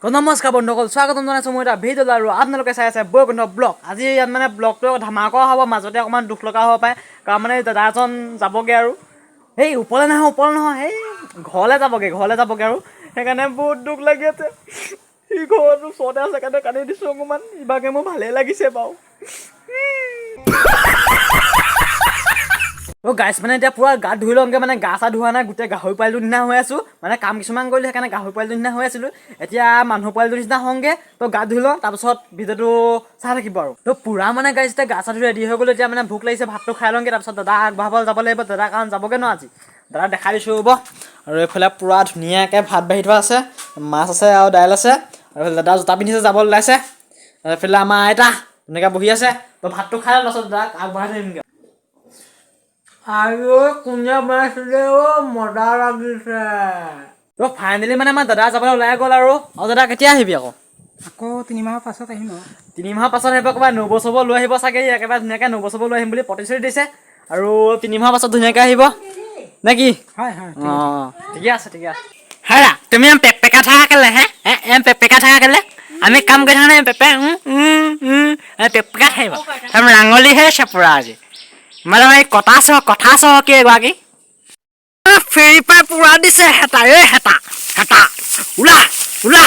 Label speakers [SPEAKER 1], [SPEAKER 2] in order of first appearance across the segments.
[SPEAKER 1] তো নমস্কাৰ বন্ধুসকল, স্বাগতম জনাইছোঁ মই এটা ভিডিঅ'লৈ আৰু আপোনালোকে চাই আছে বৈকুণ্ঠ ব্লগ। আজি ইয়াত মানে ব্লগটো ধামাকা হ'ব, মাজতে অকণমান দুখ লগা হ'ব পাৰে, কাৰণ মানে দাদা এজন যাবগৈ আৰু সেই ওপৰলৈ নহয়, ওপৰলৈ নহয়, সেই ঘৰলৈ যাবগৈ, ঘৰলৈ যাবগৈ আৰু সেইকাৰণে বহুত দুখ লাগি আছে। সি ঘৰত ওচৰতে আছে কাৰণে কান্দি দিছোঁ অকণমান, ইভাগে মোৰ ভালেই লাগিছে বাৰু। অ' গাইছ, মানে এতিয়া পূৰা গা ধুই লওঁগৈ, মানে গা চা ধোৱা নাই, গোটেই গাহৰি পোৱালিটোৰ নিচিনা হৈ আছোঁ। মানে কাম কিছুমান কৰিলোঁ, সেইকাৰণে গাহৰি পোৱালিটোৰ নিচিনা হৈ আছিলোঁ, এতিয়া মানুহ পোৱালিটোৰ নিচিনা হওঁগৈ। তো গা ধুই লওঁ, তাৰপিছত ভিডিঅ'টো চাই থাকিব আৰু। তো পূৰা মানে গাইছ, এতিয়া গা চা ধুই ৰেডি হৈ গ'লো। এতিয়া মানে ভোক লাগিছে, ভাতটো খাই লওঁগৈ, তাৰপিছত দাদা আগবঢ়াবলৈ যাব লাগিব। দাদা কাৰণ যাবগৈ ন আজি, দাদা দেখাই দিছোঁ ৰ'ব। আৰু এইফালে পূৰা ধুনীয়াকৈ ভাত বাঢ়ি থোৱা আছে, মাছ আছে আৰু দাইল আছে। আৰু এইফালে দাদা জোতা পিন্ধিছে, যাব ওলাইছে। আৰু এইফালে আমাৰ আইতা ধুনীয়াকৈ বহি আছে। তো ভাতটো খাই লওঁ, তাৰপিছত দাদাক আগবঢ়াই থৈ আহিমগৈ।
[SPEAKER 2] আৰু কোনে বনাইছিলে অ', মজা লাগিছে।
[SPEAKER 1] তো ফাইনেলি মানে আমাৰ দাদা যাবলৈ ওলাই গ'ল আৰু। আৰু দাদা কেতিয়া আহিবি আকৌ?
[SPEAKER 2] আকৌ 3 মাহৰ পাছত আহিম আৰু।
[SPEAKER 1] 3 মাহৰ পাছত আহিব, ক'ৰবাত নবৌ চব লৈ আহিব চাগে। ই একেবাৰে ধুনীয়াকৈ নবৌ চব লৈ আহিম বুলি প্ৰতিশ্ৰুতি দিছে আৰু 3 মাহৰ পাছত ধুনীয়াকৈ আহিব নে কি?
[SPEAKER 2] হয়।
[SPEAKER 1] অঁ, ঠিকে আছে, ঠিকে আছে। হেৰা, তুমি পেপেকা থাকা কেলে হে? এম পেপেকা থাকা কেলে? আমি কাম কৰি থাকা নাই? পেপে পেপেকা থাকিব ৰাঙলীহে আছে পুৰা আজি। মানে এই কটা চহ কথা চহকী এগৰাকী ফেৰী পাই পুৰা দিছে হেতা। এই হেতা হেতা, ওলা ওলা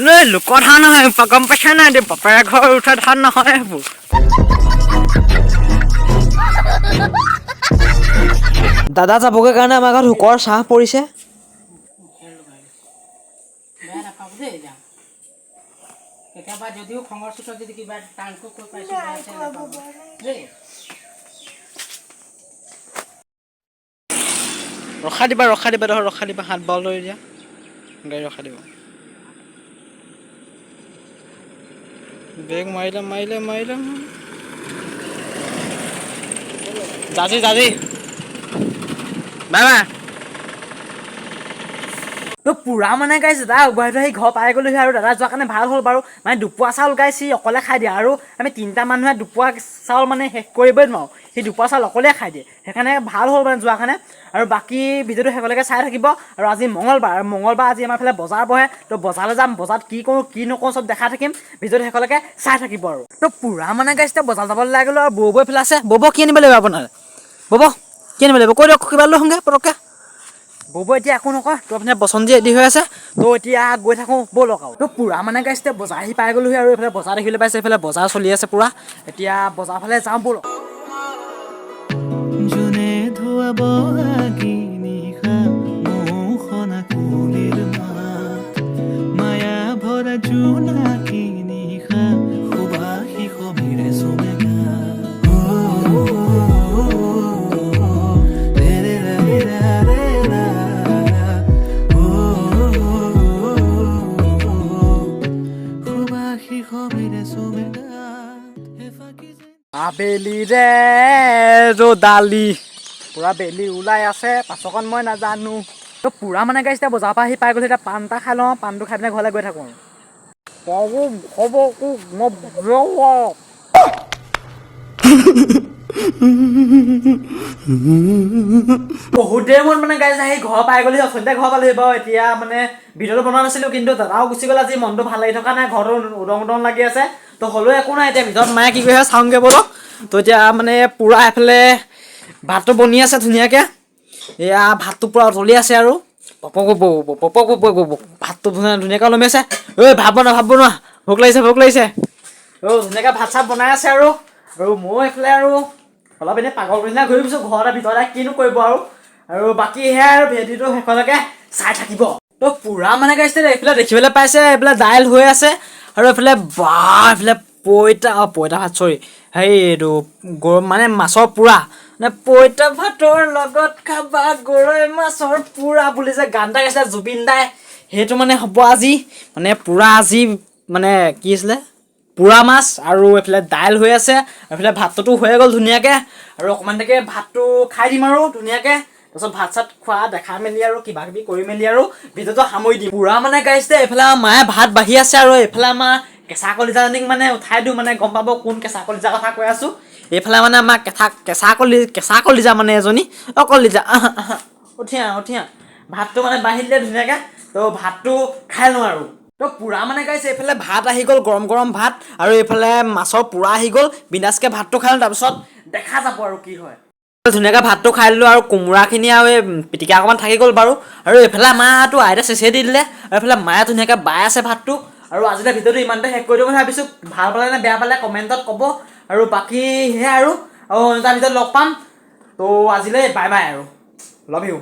[SPEAKER 1] লৈ। লোকৰ ধান নহয়, গম পাইছা নাই? দেই বাপেৰে ঘৰ উঠা ধান নহয় সেইবোৰ। দাদা যাবগৈ কাৰণে আমাৰ ঘৰত শোকৰ চাহ পৰিছে।
[SPEAKER 2] বেয়া নাপাব দেই, যাম। কেতিয়াবা যদিও খঙৰ চোটত যদি কিবা টানকৈ কৈ পাইছোঁ, বেয়া চেয়া নাপাব দেই।
[SPEAKER 1] ৰখাই দিবা, ৰখাই দিবা, ধৰ ৰখাই দিবা, হাত বাউল ধৰি দিয়া, গাড়ী ৰখাই দিব। ব্ৰেক মাৰিলে মাৰিলে মাৰিলে, জাজি জাজি, বাই বাই। তো পূৰা মানে গাইছে, দাদা উভয় আহি ঘৰ পাই গ'লোহি। আৰু দাদা যোৱাৰ কাৰণে ভাল হ'ল বাৰু, মানে দুপোৱা চাউল গাইছে সি অকলে খাই দিয়ে আৰু আমি তিনিটা মানুহে দুপোৱা চাউল মানে শেষ কৰিবই নোৱাৰোঁ, সি দুপোৱা চাউল অকলে খাই দিয়ে, সেইকাৰণে ভাল হ'ল মানে যোৱাৰ কাৰণে। আৰু বাকী ভিডিঅ'টো শেষলৈকে চাই থাকিব। আৰু আজি মঙলবাৰ, আৰু মঙলবাৰ আজি আমাৰ ফালে বজাৰ বহে, তো বজাৰলৈ যাম, বজাৰত কি কৰোঁ কি নকৰোঁ চব দেখাই থাকিম, ভিডিঅ'টো শেষলৈকে চাই থাকিব। আৰু তো পূৰা মানে গাইছে, বজাৰ যাবলৈ ওলাই গ'লো। আৰু বৌ বৌ এইফালে আছে। বৌ বৌ, কি আনিব লাগিব আপোনাৰ? বৌ বৌ, কি আনিব লাগিব কৈ দিয়ক, কিবা লৈ আহোঁগৈ পটককৈ। বৌ এতিয়া একো নকয়, তো আপোনাৰ বচন ৰেডি হৈ আছে। তো এতিয়া গৈ থাকোঁ ব'লক। আৰু তো পূৰা মানে গাইছে, বজাৰ আহি পাই গ'লোহি। আৰু এইফালে বজাৰ দেখিবলৈ পাইছে, এইফালে বজাৰ চলি আছে পূৰা। এতিয়া বজাৰ ফালে যাওঁ ব'লক।
[SPEAKER 3] জোনে ধোৱা বহাগী নিশা, মৌসনা কুলিৰ মাত, মায়া ভৰা জোনাকী নিশা, সুবাসী সমীৰে চুমে গাত। অ, ৰে ৰে ৰা ৰে ৰা ৰে ৰা ৰা। অ, সুবাসী সমীৰে চুমে গাত। এফাকি যেন
[SPEAKER 1] আবেলিৰে ৰ'দালি, পূৰা বেলি ওলাই আছে, পাছকণ মই নাজানো। তো পূৰা মানে গাইছে, এতিয়া বজাৰৰ পৰা আহি পাই গ'লো। এতিয়া পাণ এটা খাই লওঁ, পাণটো খাই পিনে ঘৰলৈ গৈ থাকোঁ। আৰু হ'ব। বহুত দেৰি মূৰত মানে গাইছে আহি ঘৰ পাই গ'লো, অথনিতে ঘৰ পালোহি বাৰু। এতিয়া মানে ভিডিঅ'টো বনোৱা নাছিলোঁ, কিন্তু দাদাও গুচি গ'ল, আজি মনটো ভাল লাগি থকা নাই, ঘৰটো উদং উদং লাগি আছে। তো হ'লেও একো নাই, এতিয়া ভিতৰত মায়ে কি কৰি আছে চাওঁগৈ ব'লক। তো এতিয়া মানে পূৰা এফালে ভাতটো বনি আছে ধুনীয়াকৈ, এয়া ভাতটো পূৰা উতলি আছে আৰু পপক পপক পপক ভাতটো ধুনীয়া ধুনীয়াকৈ ওলমি আছে। ঐ ভাত বনোৱা, ভাত বনোৱা, ভোক লাগিছে, ভোক লাগিছে। অ' ধুনীয়াকৈ ভাত চাত বনাই আছে আৰু। আৰু ময়ো এইফালে আৰু অলপ এনেই পাগল নিচিনা ঘূৰি ফুৰিছোঁ ঘৰতে ভিতৰতে, কিনো কৰিব আৰু। আৰু বাকী সেয়াই, আৰু ভিডিঅ'টো শেষলৈকে চাই থাকিব। তো পূৰা মানে গাইছে, এইফালে দেখিবলৈ পাইছে, এইফালে দাইল হৈ আছে আৰু এইফালে বা এইফালে পইতা, অ' পইতা ভাত, চৰি, হেৰি এইটো গৰম মানে মাছৰ পোৰা, মানে পইতা ভাতৰ লগত খাবা গৰৈ মাছৰ পোৰা বুলি যে গান এটা গাইছিলে জুবিন দাই, সেইটো মানে হ'ব আজি মানে পোৰা, আজি মানে কি আছিলে, পোৰা মাছ আৰু এইফালে দাইল হৈ আছে, এইফালে ভাতটোতো হৈয়ে গ'ল ধুনীয়াকৈ। আৰু অকণমান দেৰিকৈ ভাতটো খাই দিম আৰু ধুনীয়াকৈ, তাৰপিছত ভাত চাত খোৱা দেখাই মেলি আৰু কিবা কিবি কৰি মেলি আৰু ভিডিঅ'টো সামৰি দিম। পূৰা মানে গাইছে, এইফালে আমাৰ মায়ে ভাত বাঢ়ি আছে আৰু এইফালে আমাৰ কেঁচা কলিজাজনীক মানে উঠাই দিওঁ, মানে গম পাব কোন কেঁচা কলিজাৰ কথা কৈ আছোঁ। এইফালে মানে আমাৰ কেঁচা কলিজা মানে এজনী, অ' কলিজা, আহা আহা, উঠি আহ উঠি আহ। ভাতটো মানে বাঢ়ি দিলে ধুনীয়াকৈ, তো ভাতটো খাই লওঁ আৰু। তো পুৰা মানে গাইছে, এইফালে ভাত আহি গ'ল, গৰম গৰম ভাত, আৰু এইফালে মাছৰ পোৰা আহি গ'ল। বিন্দাছকৈ ভাতটো খালোঁ, তাৰপিছত দেখা যাব আৰু কি হয়। ধুনীয়াকৈ ভাতটো খাই দিলোঁ আৰু কোমোৰাখিনি আৰু এই পিটিকা অকণমান থাকি গ'ল বাৰু। আৰু এইফালে আমাৰতো আইতা চেচেই দি দিলে, আৰু এইফালে মায়ে ধুনীয়াকৈ বাই আছে ভাতটো। আৰু আজিলৈ ভিডিঅ'টো ইমানতে শেষ কৰি দিওঁ বুলি ভাবিছোঁ। ভাল পালে নে বেয়া পালে কমেণ্টত ক'ব, আৰু বাকী সেয়াই আৰু তাৰ ভিতৰত লগ পাম। তো আজিলৈ বাই বাই আৰু লভ you.